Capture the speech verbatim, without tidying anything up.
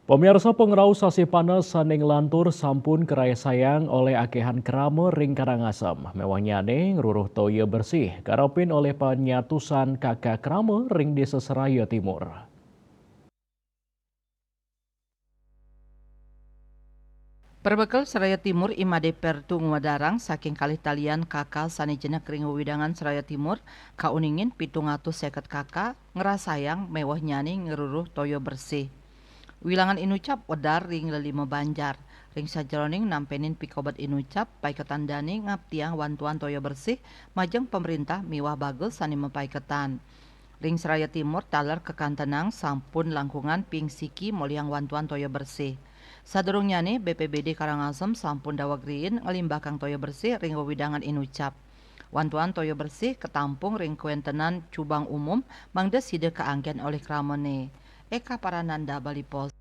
Pemirsa, pengrau sasih panas sané nglantur sampun keraisayang olih akéhan krama ring Karangasem. Méwahnyane ngruruh toya bersih, karepin olih panyatusan K K krama ring Desa Seraya Timur. Perbekel Seraya Timur I Made Pertu ngwedarang saking kalih talian K K sané jenek ring wewidangan Seraya Timur, kauningin pitung atus seket K K, ngrasayang méwahnyane ngruruh toya bersih. Wilangan inucap wedar ring lelima banjar. Ring sajeroning nampenin pikobet inucap, paiketan dane ngaptiang wantuan toya bersih majeng pamrintah miwah bagus sane mapaiketan. Ring Seraya Timur taler kakantenang sampun langkungan ping siki molihang wantuan toya bersih. Sadurungnyane, B P B D Karangasem sampun daweg riin nglimbakang toya bersih ring wewidangan inucap. Wantuan toya bersih katampung ring kawentenan cubang umum mangda sida kaanggen olih kramane. Eka Parananda, Bali Post.